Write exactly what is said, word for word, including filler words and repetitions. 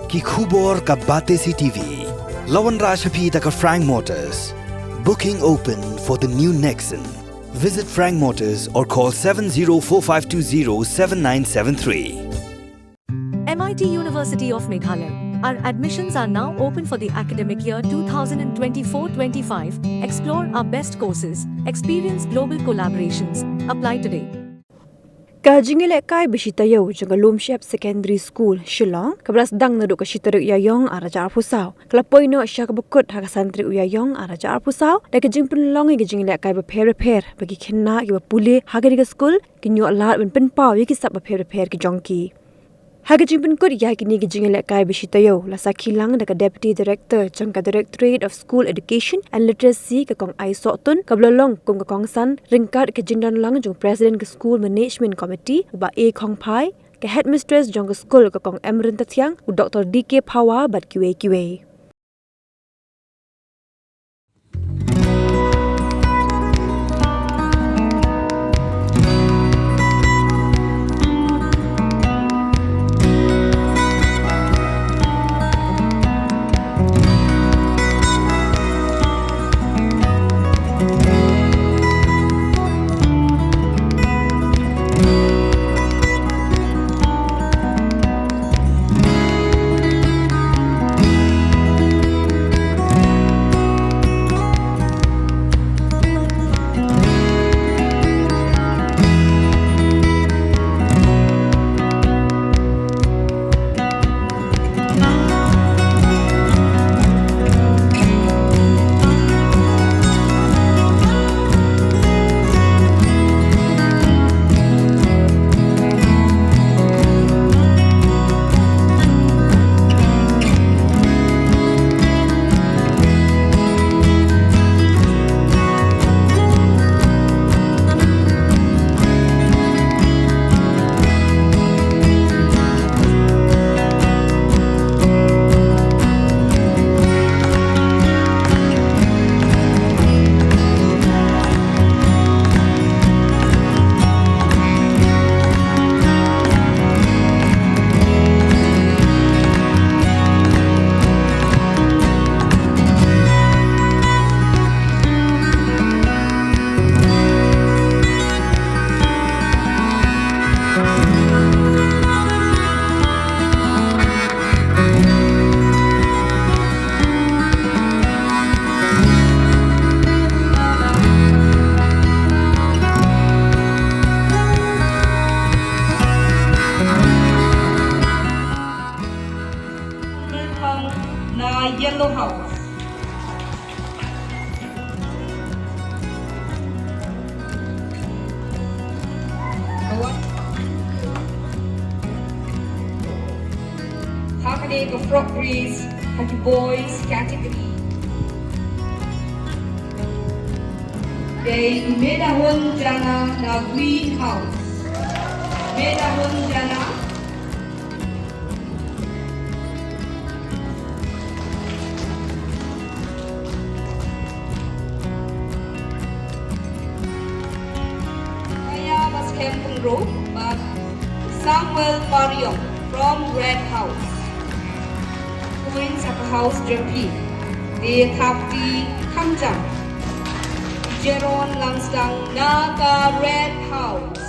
Ki khubor ka Batesi T V. La wanrah sha phi da ka Frank Motors. Booking open for the new Nexon. Visit Frank Motors or call seven zero four five two zero seven nine seven three. M I T University of Meghalaya. Our admissions are now open for the academic year two thousand twenty-four twenty-five. Explore our best courses, experience global collaborations. Apply today. Ka jingïalehkai ba shi taïew jong ka Lumshyiap Secondary School, Shillong, kaba la sdang naduh ka shi tarik Ïaïong arhajar arphew saw, ka la poi noh sha kaba kut ha ka san tarik u Ïaïong arhajar arphew saw, da ka jingpynlong ïa ka jingïalehkai bapher bapher ba ki khynnah kiba pule ha kane ka skul kin ïoh lad ban pynpaw ïa ki sap bapher bapher ki jong ki. Ha ka jingpynkut ïa kine ki jingïalehkai ba shi taïew, la sakhi lang da ka Deputy Director jong ka Directorate of School Education and Literacy, ka Kong Aisohtun, kaba la long kum ka kongsan ryngkat ka jingdon lang jong u President ka School Management Committee, u Bah A Khongphai, ka Headmistress jong ka skul, ka Kong M Ryntathiang, u Doktor D K Phawa bad kiwei kiwei. Na Yellow House. Ha kane ka frog race ha ki boys category, dei i Medahun Jana na Green House. Medahun Jana. Kaya ba skhem pynroi bad Samuel Pariong from Red House. Points ha ka House jong phi. Dei Thapti Khamjam. Jeron Langstang na ka Red House.